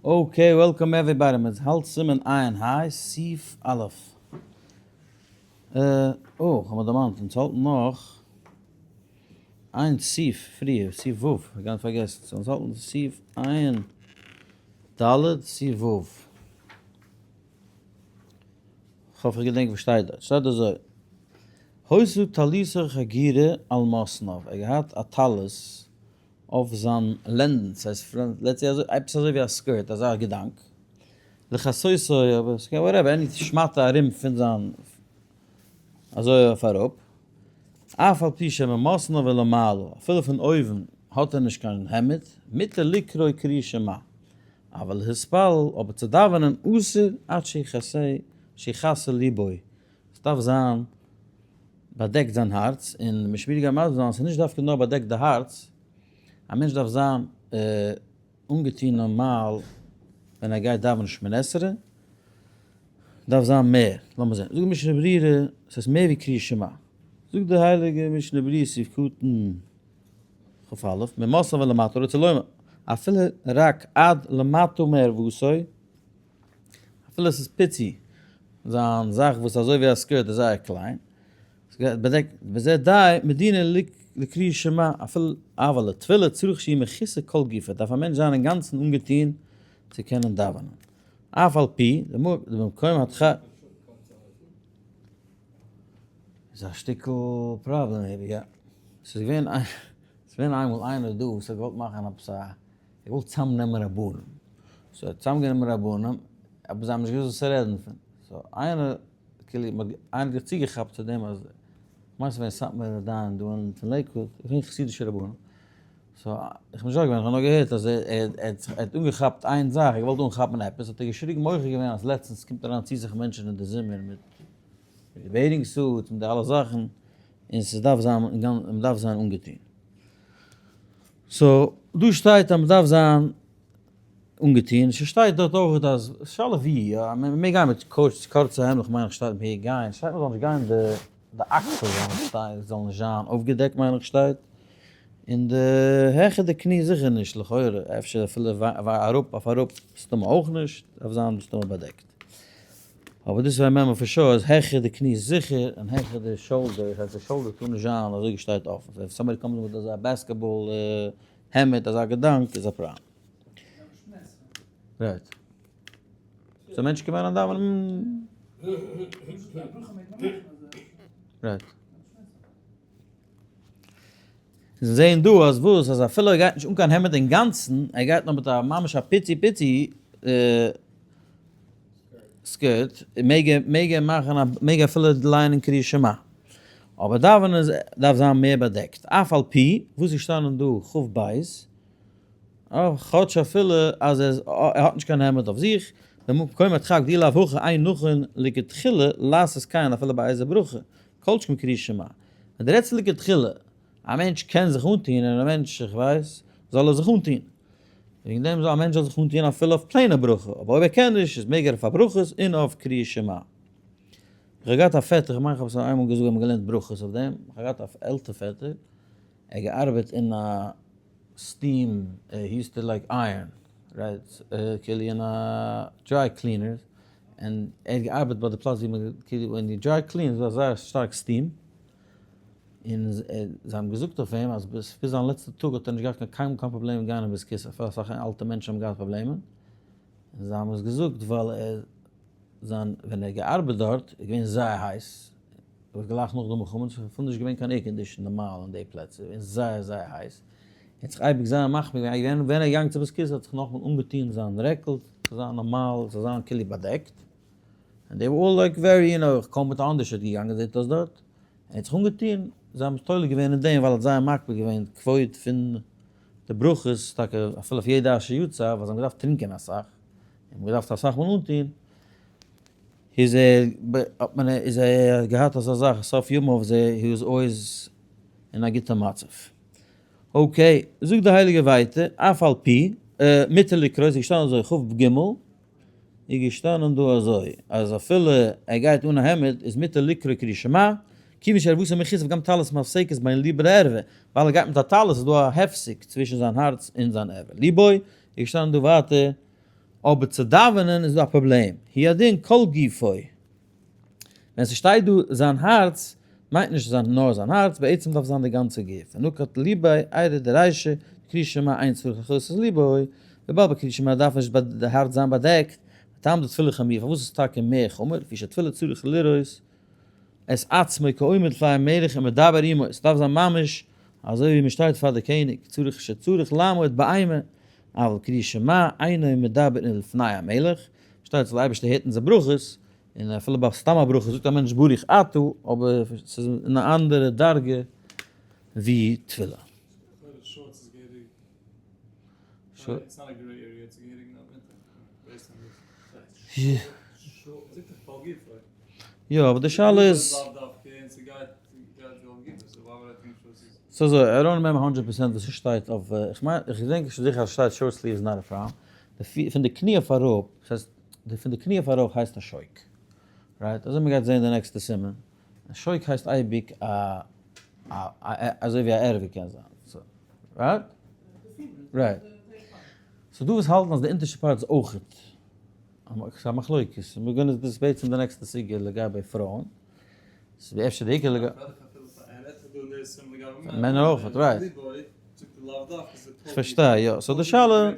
Okay, welcome everybody, מען האלט סימן עיין היי, סעיף א'. אה, oh, כ'האב מיר דערמאנט, אונז האלטן נאך איין סעיף פריער, סעיף ו', כ'האב גאנץ פארגעסן, so אונז האלטן סעיף עיין ד', סעיף ו'. כ'האף איך געדענק וואס שטייט דארט. שטייט אזוי, היתה טליתו חגורה על מתניו, ער האט געהאט א טלית אויף זיין לענדן, ס'הייסט front, let's say אזוי, עפעס אזוי ווי א skirt, אזא געדאנק, לכסותו, אבער ס'קען whatever, any שמאטע ארום פון זיין, אזוי אויף אראפ, אף על פי שממתניו ולמעלה, אפילו פון אויבן האט ער נישט קיין העמד, מותר לקרוא קריאת שמע, אבל להתפלל, אבער צו דאווענען אסור עד שיכסה, שיכסה ליבו, ס'דארף זיין באדעקט זיין הארץ, און משמי' גייט מסביר זיין אז ס'איז נישט דווקא נאר באדעקט די הארץ, א מענטש דארף זיין אנגעטון נארמאל ווען ער גייט דאווענען שמונה עשרה, דארף זיין מער, לאמיר זען, זאגט משנה ברורה ס'איז מער ווי קריאת שמע, זאגט די הייליגע משנה ברורה סעיף קטן כ"א, ממתניו ולמטה רוצה לומר, אפילו רק עד למטה מערוותו, אפילו עס איז פיצי, זיין זאך וואס אזוי ווי א skirt איז זייער קליין, באדעקט בזה די מדינא לקריאת שמע אפילו אבל לתפילה צריך שיהיה מכוסה כל גופו, דארף א מענטש זיין אינגאנצן אנגעטון צו קענען דאווענען, אף על פי דבמקום הדחק. איז א שטיקל פראבלעם יא. ס'איז געווען איינמאל איינער דא וואס האט געוואלט מאכן עפעס א ער וויל צאמנעמען רבנים, so ער האט צאמגענומען רבנים, אבער זיי האבן נישט געוואוסט וואס צו רעדן פון, so איינער, כאילו, מ'האט, איינער האט זיך צוגעכאפט צו דעם אז, כ'מיין ס'איז געווען סאטמארער דיין דא אין פון לעיקוואד, געווען חסידישע רבנים, so איך בין נישט דארט געווען, כ'האב נאר געהערט אז ער האט ער האט אנגעכאפט איין זאך, ער האט געוואלט אנכאפן עפעס, האט ער געשריגן מוחה געווען אז לעצטנס קומט אריין צו זיך מענטשן אין די זומער מיט די bathing suits מיט די אלע זאכן, און ס'דארף זיין, מ'דארף זיין אנגעטון. so דא שטייט אז מ'דארף זיין אנגעטון, ס'שטייט דארט אויך אז, שאלה ווי, יא, מ'מעג גיין מיט קורצע העמדלעך מיין איך שטייט מ'מעג גיין, שטייט מ'זאל נישט גיין די די אקסל זאל נישט שטיין זאל נישט זיין אויפגעדעקט מיין איך שטייט, און די העכער די קני זיכער נישט לכאורה, אפשר אפילו אראפ אויף אראפ מסתמא אויך נישט, דארף זיין מסתמא באדעקט. אבער דאס איז א מעמא פאר sure אז העכער די קני איז זיכער און העכער די shoulder, איך הייס די shoulder טאר נישט זיין אזוי געשטייט אפן, so if somebody comes מיט אזא basketball העמד אזא געדאנק איז א פראבלעם. Right. So מענטשן קומען אריין דאווענען. Right. זיי זעען דא אז וואס אז אפילו ער גייט נישט אן קיין העמד אינגאנצן, ער גייט נאר מיט א ממש א פיצי פיצי skirt, מעג ער מעג ער מאכן א מעג ער אפילו לייענען קריאת שמע. אבער דאווענען איז דארף זיין מער באדעקט. אף על פי וואס איז געשטאנען דא כ"ב, כאטש אפילו אז ער האט נישט קיין העמד אויף זיך, במקום הדחק דאי לאו הכי אין נכון לכתחילה לעשות כן אפילו באיזה ברכה, כל שכן קריאת שמע. ווען דו רעדסט לכתחילה, א מענטש קען זיך אנטוהן און א מענטש, איך ווייס, זאל ער זיך אנטוהן. וועגן דעם זאל א מענטש זאל זיך אנטוהן אפילו אויף plain ע ברכה, אבער אויב ער קען נישט איז מעג ער אויף א ברכות און אויף קריאת שמע. איך האב געהאט א פעטער, איך מיין איך האב עס איינמאל געזאגט ווען מ'האט געלערנט ברכות אויף דעם, איך האב געהאט א עלטער פעטער, ער האט געארבעט אין א steam, he used to like iron, right, כאילו אין א dry cleaners, און ער האט געארבעט ביי די פלאץ ווי מען כאילו אין די dry clean איז דא זייער שטארק steam, און זיי האבן געזאגט אויף אים אז ביז זיין לעצטע טאג האט ער נישט געהאט קיין קיינמאל קיין פראבלעם מיט גיין אין בית כסא, אפילו אסאך אלטע מענטשן האבן געהאט פראבלעמען, און זיי האבן עס געזאגט ווייל ער זיין ווען ער האט געארבעט דארט איז געווען זייער הייס, אבער גלייך נאך די מלחמה איז אפילו נישט געווען קיין air condition נארמאל אין די פלעצער, געווען זייער זייער הייס, ער האט זיך אייביג זייער מחמיר געווען, ווען ער איז געגאנגען צו בית כסא האט זיך נאכאמאל אנגעטון זיין רעקל, צו זיין נארמאל, צו זיין כאילו באדעקט, and they were all like very you know, קוים מיט אנדערש האט געגאנגען זעט אויס דארט, ער האט זיך אנגעטון, זיי האבן תולה געווען אין דעם ווייל ער האט זייער מקפיד געווען כבוד פון די ברכות, טאקע אפילו אויף יעדע אשר יצר, ווייל זיי האבן געדארפט טרינקען אסאך, און מ'האט געדארפט אסאך מאל אנטון, איז ער האט מען איז ער געהאט אזא זאך סוף ימיו איז ער he was always אין א גוטע מצב. Okay, זאגט די הייליגע ווייטער, אף על פי, מותר לקרוא, איז געשטאנען אזוי כ"ג, איז געשטאנען דא אזוי, אז אפילו ער גייט אן א העמד איז מותר לקרוא קריאת שמע, כיוון שערותו מכוסה וגם טלית מפסקת בין ליבו לערווה, ווייל ער גייט מיט א טלית איז דא א הפסק צווישן זיין הארץ און זיין ערווה. ליבו, איז געשטאנען דא ווייטער. אבער צו דאווענען איז דא א פראבלעם, הוא הדין כל גופו. ווען ס'שטייט דא זיין הארץ, מיינט נישט זיין נאר זיין הארץ, בעצם דארף זיין די גאנצע גוף. ונקט ליביה איירא דרישא, קרי שמע אין צריך לכסות ליבו, וויבאלד ביי קריאת שמע דארף נישט די הארץ זיין באדעקט, וטעם דתפילה חמורה, פארוואס איז טאקע מער חמור, לפי שתפילה צריך לראות את עצמו כעומד לפני המלך ומדבר עמו, ס'דארף זיין ממש אזוי ווי מ'שטייט פאר די קעניג, צריך שצריך לעמוד באימה, אבל קריאת שמע אינו מדבר אלא לפני המלך, פארשטייט זיך די אייבערשטער הערט אונזער ברכות, און אפילו ביי סתם א ברכה זאגט א מענטש ברוך אתה, אבער ס'איז אין א אנדערע דרגה ווי תפילה. יא אבער די שאלה איז. ס'איז אזוי, I don't remember hundred percent וואס ס'שטייט אויף, איך מיין, איך געדענק נישט זיכער אז ס'שטייט short sleeve is not a problem, פון די קני אויף אראפ, ס'הייסט די פון די קני אויף ארויף הייסט א שוק, right? אזוי מ'גייט זעהן די נעקסטע סימן, א שוק הייסט אייביג א א אזוי ווי א ערווה קען זיין, so right? Right. ס'דא וואס האלטן אז די אונטערשטע part איז אויכעט ס'איז א מחלוקת, מיר גייען עס דאס בעצם די נעקסטע סוגיא לגבי פרויען, ס'איז אפשר די עיקר לגבי. מענער אויכעט, right. כ'פארשטיי, יא. So די שאלה.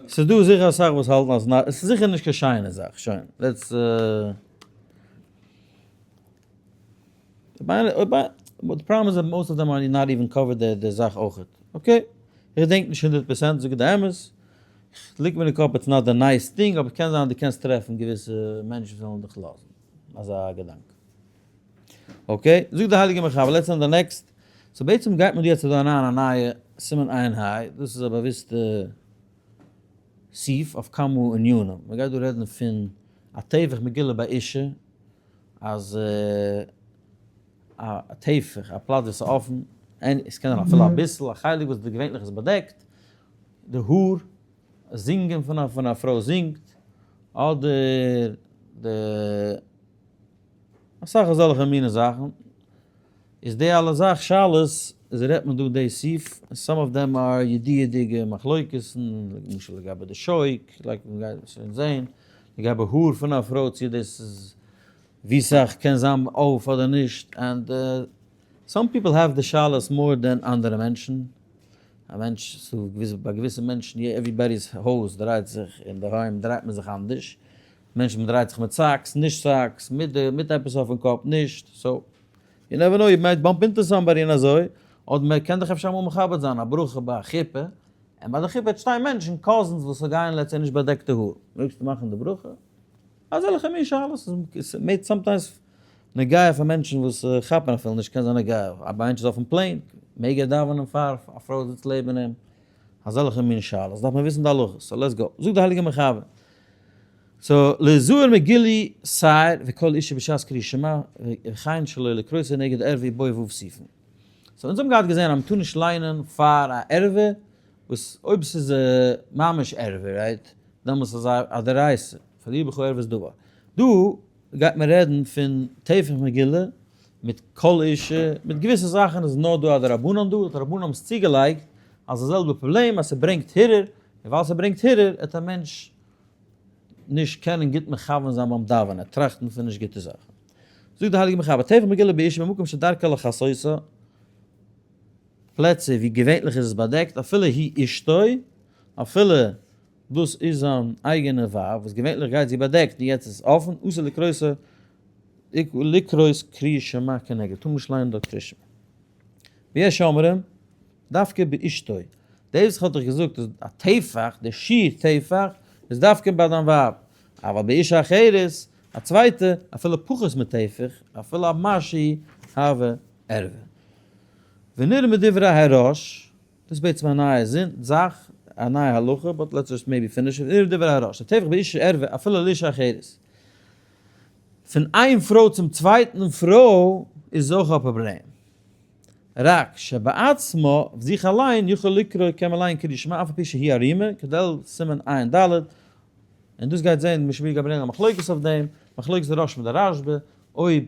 ס'איז דא זיכער אסאך וואס האלטן אז נאר, עס איז זיכער נישט קיין שיינע זאך, שוין, let's די פראבלעם איז אז most of them are not even covered די זאך אויכעט, okay, איך געדענק נישט 100% זאג די אמת, ליגט מיר אין קאפ it's not the nice thing, אבער קען זיין דו קענסט טרעפן געוויסע מענטשן וואס וועלן דיך לאזן, אזא געדאנק. Okay, זאגט די הייליגע מחבר, let's on the next, so בעצם גייט מען דא יעצט אריין א נייע סימן עיין היי, דאס איז א באוויסטע סעיף אויף כמה ענינים, מען גייט דא רעדן פון א טפח מגולה באישה, אז א טפח, א פלאץ וואס איז אפן, עס קען זיין אפילו אביסל, א חלק וואס געווענליך איז באדעקט, די האר, זינגען פון א פון א פרוי זינגט, אדער די אסאך אזעלכע מיני זאכן, איז די אלע זאך שאלות איז רעדט מען דא די סעיף, some of them are ידיעה'דיגע מחלוקת'ן, למשל לגבי די שוק, like מ'גייט שוין זעהן, לגבי האר פון א פרוי צו דאס איז ווי סאך קען זיין אויף אדער נישט, and some people have די שאלות more than אנדערע מענטשן, א מענטש, ס'דא ביי געוויסע מענטשן everybody's הויז דרייט זיך אינדערהיים דרייט מען זיך אנדערש, מענטשן מען דרייט זיך מיט socks, נישט socks, מיט די מיט עפעס אויפן קאפ, נישט, so you never know you might bump into somebody און אזוי, אדער מען קען דיך אפשר אמאל מכבד זיין א ברכה ביי א חופה, און ביי די חופה וועט שטיין מענטשן, cousins וואס גייען let's say נישט באדעקטע האר, מעגסטו מאכן די ברכה? אזעלכע מין שאלות איז מער sometimes נוגע פאר מענטשן וואס כאפן אפילו נישט, קען זיין נוגע א מענטש איז אויפן plane, מעג ער דאווענען פאר א פרוי זיצט לעבן אים? אזעלכע מין שאלות דארף מען וויסן די הלכות, so let's go, זאגט די הייליגע מחבר, so להיזהר מגילוי שער וקול אשה בשעת קריאת שמע וכן שלא לקרותו נגד ערווה ובו ו' סעיפים. So אונז האבן געהאט געזען אז מ'טאר נישט ליינען פאר א ערווה וואס אויב ס'איז ממש ערווה right דעמאלס איז א דאורייתא פאר יהיה בך ערות דבר. דא גייט מען רעדן פון טפח מגולה מיט קול אשה מיט געוויסע זאכן איז נאר דא א דרבנן דא די רבנן האבן עס צוגעלייגט אז די זעלבע פראבלעם אז ס'ברענגט הרהור און ווייל ס'ברענגט הרהור עט א מענטש נישט קענען גוט מכוון זיין ביים דאווענען, טראכטן פון נישט גוטע זאכן. זאגט די הייליגע מחבר, טפח מגולה באשה במקום שדרכה לכסותה, פלעצער ווי געווענליך איז עס באדעקט, אפילו היא אשתו, אפילו דאס איז זיין אייגענע ווייב, וואס געווענליך גייט זי באדעקט און יעצט איז עס אפן, אסור לקרותה לקרות קריאת שמע כנגד, טאר מען נישט לייענען דארט קריאת שמע. ויש אומרים, דווקא באשתו. דאס וואס כ'האב דיך געזאגט איז א טפח, די שיעור טפח איז דווקא ביי דיין ווייב, אבל באשה אחרת, א צווייטע, אפילו פחות מטפח, אפילו א משהו הוה ערווה. ונראה מדברי הראש, דאס איז בעצם א נייע זאך, א נייע הלכה, but let's just maybe finish it, ונראה מדברי הראש, הטפח באשה ערווה אפילו לאשה אחרת. פון איין פרוי צום צווייטן פרוי איז אויך א פראבלעם. רק שבעצמה, אויף זיך אליין, יכול לקרוא, קען מען לייענען קריאת שמע אף על פי שהיא ערומה, כדלהלן סימן עיין ד', און דאס גייט זעהן משום ווי געברענגט א מחלוקת אויף דעם, מחלוקת די ראש מיט די רשבא, אויב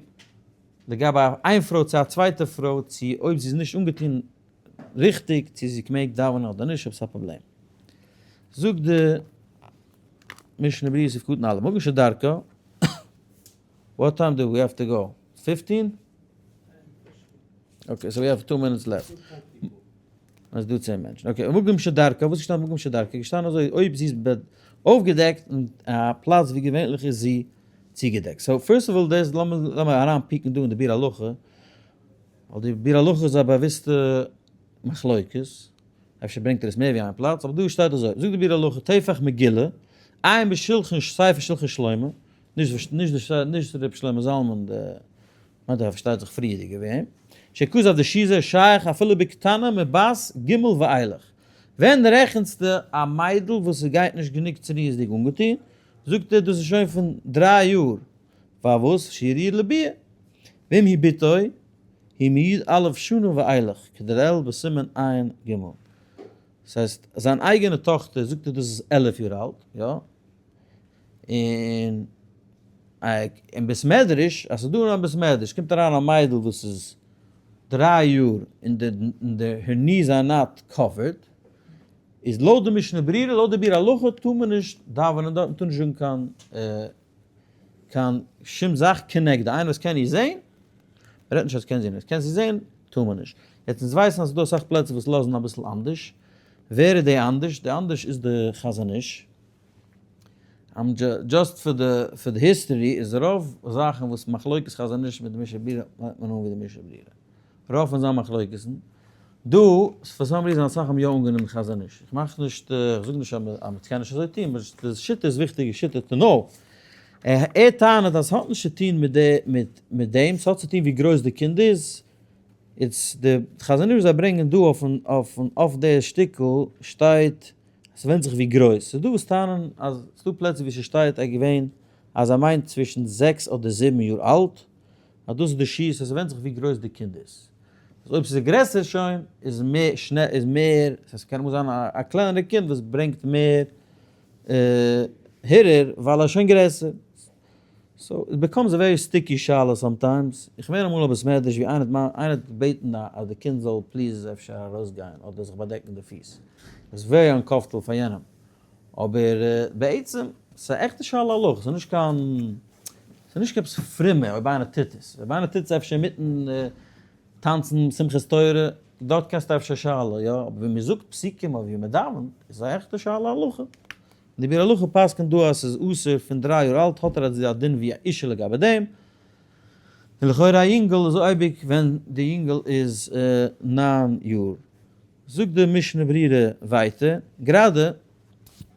לגבי איין פרוי צו א צווייטע פרוי, צו אויב זי איז נישט אנגעטון ריכטיג, צו זי מעג דאווענען אדער נישט, אויב ס'איז א פראבלעם. זאגט די משנה ברורה סעיף קטן א', מקום שדרכה, what time do we have to go? 15? Okay, so we have 2 minutes left. עס איז דא 10 מענטשן. Okay, מקום שדרכה, וואס איז געשטאנען מקום שדרכה? געשטאנען אזוי, אויב זי איז אויפגעדעקט אין א פלאץ ווי געווענליך איז זי צוגעדעקט. So first of all דאס לאמיר לאמיר אריין peek ן דא אין די ביאור הלכה, ווייל די ביאור הלכה איז א באוויסטע מחלוקת, אפשר ברענגט ער עס מער ווי איין פלאץ, אבער דא שטייט אזוי, זאגט די ביאור הלכה, טפח מגולה, עיין בשולחן ספר שלחן שלמה, נישט נישט נישט ר' שלמה זלמן די מיינט ער פארשטייט זיך פריערדיגע ווי אים, שכתב דשיז שייך אפילו בקטנה מבת ג' ואילך. ווען רעכנסטו א מיידל וואס ס'גייט נישט גענוג צניעות'דיג אנגעטון, זאגט ער דאס איז שוין פון דריי יאר, פארוואס שיריר לביאה, ואם היא בתו היא מי' א' שנה ואילך, כדלעיל בסימן עיין ג. דאס הייסט זיין אייגענע טאכטער זאגט ער דאס איז 11 יאר אלט, יא? און אין בית מדרש, אז ס'איז דא אין א בית מדרש קומט אריין א מיידל וואס איז דריי יאר און די her knees are not covered, איז לויט די משנה ברורה, לויט די ביאור הלכה טאר מען נישט דאווענען דארט, מ'טאר נישט זאגן קיין קיין שום זאך כנגדה, איינער וואס קען איר זען, מ'רעדט נישט אז קען זי נישט, קען זי זען, טאר מען נישט. יעצט אונז ווייסן אז ס'איז דא אסאך פלעצער וואס לאזן אביסל אנדערש, ווער איז די אנדערש? די אנדערש איז די חזון איש. Just פאר די פאר די history איז רוב זאכן וואס מחלוקת חזון איש מיט די משנה ברורה מיינט מען אן ווי די משנה ברורה. רוב פון זיין מחלוקת'ן. דא פאר some reason אסאך האבן יא אנגענומען חזון איש. איך מאך נישט איך זאג נישט אז מען קען נישט אזוי טון but די שיטה איז וויכטיגע שיטה to know. ער טענה'ט אז ס'האט נישט צו טון מיט די מיט מיט דעם ס'האט צו טון ווי גרויס די קינד איז. איצט די חזון איש וואס זיי ברענגען דא אויפן אויפן אויף די שטיקל שטייט ס'ווענדט זיך ווי גרויס. ס'איז דא וואס טענה'ן אז ס'דא פלעצער ווי ס'שטייט אז געווען אז ער מיינט צווישן זעקס אדער זיבן יאר אלט, אז דאס איז די שיעור, so ס'ווענדט זיך ווי גרויס די קינד איז. אז אויב ס'איז גרעסער שוין איז מער שנעל איז מער, ס'הייסט ס'קען אמאל זיין א קלענערע קינד וואס ברענגט מער הרהור ווייל ער איז שוין גרעסער. So it becomes a very sticky שאלה sometimes. איך בין אמאל א בית מדרש ווי איינער האט איינער האט געבעטן אז די קינד זאל please אפשר ארויסגיין אדער זיך באדעקן די פיס. איז very uncomfortable פאר יענעם. אבער בעצם ס'איז א עכטע שאלה הלכה, ס'איז נישט קיין ס'איז נישט עפעס פרומע אויב איינער טוט עס. אויב איינער טוט עס אפשר אינמיטן טאנצן שמחת תורה, דארט קענסטו אפשר שאלה, יא, אבער ווי מ'זאגט פסוקים אדער ווי מ'דאווענט איז א עכטע שאלה הלכה. די ביאור הלכה פסק'נט דא אז ס'איז אסור פון דריי יאר אלט האט ער א דין ווי א אישה לגבי דעם, און לכאורה א יונגעל איז אייביג ווען די יונגעל איז ניין יאר. זאגט די משנה ברורה ווייטער, גראדע,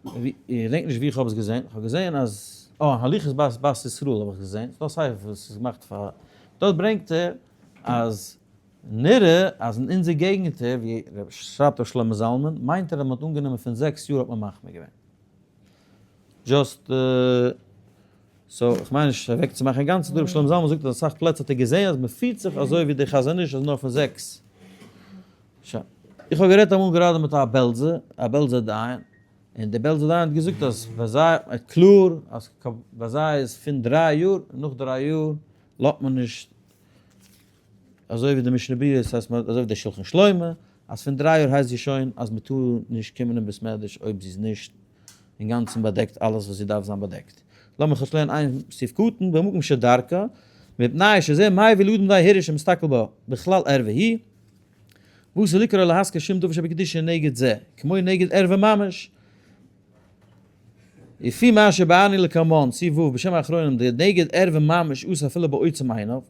איך געדענק נישט ווי איך האב עס געזען, איך האב געזען אז, אה, הליכות בת בת ישראל האב איך געזען, ס'איז דא א ספר וואס איז געמאכט פאר, דארט ברענגט ער אז נראה אז אין אונזער געגנטער, ווי שרייבט ר' שלמה זלמן, מיינט ער אז מ'האט אנגענומען פון זעקס יאר האט מען מחמיר געווען. Just so, איך מיין נישט אוועק צו מאכן אינגאנצן דא, ר' שלמה זלמן זאגט אז אסאך פלעצער האט ער געזען אז מ'פירט זיך אזוי ווי די חזון איש אז נאר פון זעקס. שוין. איך האב גערעדט אמאל גראדע מיט א בעלזער, א בעלזער דיין, און דער בעלזער דיין האט געזאגט אז ביי זיי, קלאר אז ביי זיי איז פון דריי יאר, נאך דריי יאר לאזט מען נישט אזוי ווי די משנה ברורה, ס'הייסט אזוי ווי דער שלחן שלמה, אז פון דריי יאר הייסט זי שוין אז מען טאר נישט קומען אין בית מדרש אויב זי איז נישט אינגאנצן באדעקט אלעס וואס זי דארף זיין באדעקט. לאמיר כאטש לערנען איין סעיף קטן, במקום שדרכה, מפני שזה מביא לאדם לידי הרהור שמסתכל בה בכלל ערווה היא, ואסור לקרוא להזכיר שום דבר שבקדושה נגד זה, כמו נגד ערווה ממש. לפי מה שבאני לקמן, סעיף ו' בשם האחרונים, די נגד ערווה ממש אסור אפילו בעוצם עיניו,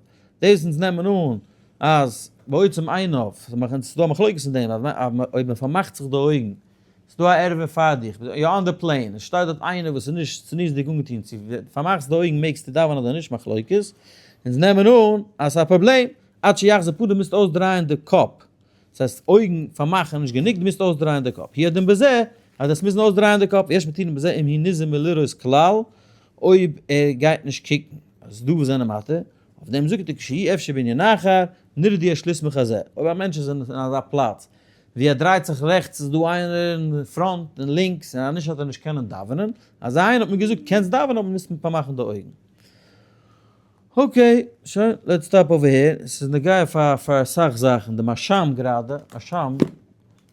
דאס אונז נעמען אן אז בעוצם עיניו, ס'איז דא א מחלוקת אין דעם, אז אויב מען פארמאכט זיך די אויגן, ס'איז דא א ערווה פאר דיך, you're on the plane, עס שטייט דארט איינער וואס איז נישט צניעות'דיג אנגעטון, צו פארמאכסט די אויגן מעגסטו דאווענען אדער נישט, מחלוקת, אונז נעמען אן אז ס'איז א פראבלעם, עד שיחזיר פניו מוזט אויסדרייען די קאפ, דאס הייסט אויגן פארמאכן איז נישט גענוג, דו מוזט אויסדרייען די קאפ. הוא הדין בזה, אז דאס מוזן אויסדרייען די קאפ, יש מתירין בזה אם הוא ניזון מלראות כלל, אויב ער גייט נישט קוקן, אז דא וואס זענען מתיר, אויף דעם זאגט ער כשאי אפשר בענין אחר, נראה די יש לסמוך על זה, אויב א מענטש איז אין אזא פלאץ ווי ער דרייט זיך רעכטס איז דא איינער אין front און לינקס און אז נישט האט ער נישט קענען דאווענען, אזא איינער האט מען געזאגט קענסט דאווענען אבער מוזט פארמאכן די אויגן. Okay, שוין, let's stop over here. ס'איז נוגע פאר פאר אסאך זאכן. די מהרש"ם גראדע, מהרש"ם.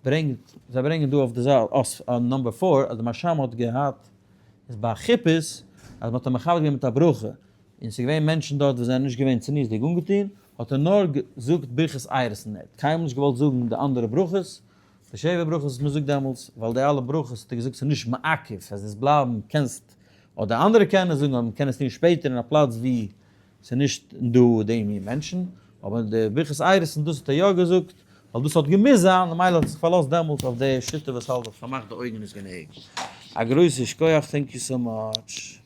ברענגט, זיי ברענגען דא אויף די זייט, אויף number four, אז די מהרש"ם האט געהאט, איז ביי חיפוש, אז מ'האט אים מכבד געווען מיט א ברכה, און ס'איז געווען מענטשן דארט וואס זענען נישט געווען צניעות'דיג אנגעטון, האט ער נאר געזאגט ברכת אירוסין, ער האט קיינמאל נישט געוואלט זאגן די אנדערע ברכות, די שבע ברכות וואס מ'זאגט דעמאלטס, ווייל די אלע ברכות האט ער געזאגט ס'איז נישט מעכב, אז עס בלייבן קענסט, אדער אנדערע קענען זאגן, אבער מ'קען עס טון שפעטער אין א פלאץ וואו ס'איז נישט דא די מין מענטשן, אבער די ברכת אירוסין דאס האט ער יא געזאגט, ווייל דאס האט געמוזט זיין, ממילא האט ער זיך פארלאזט דעמאלטס אויף די שיטה וואס האלט אז פארמאכט די אויגן איז גענוג. א גרויסע שכוח, thank you so much.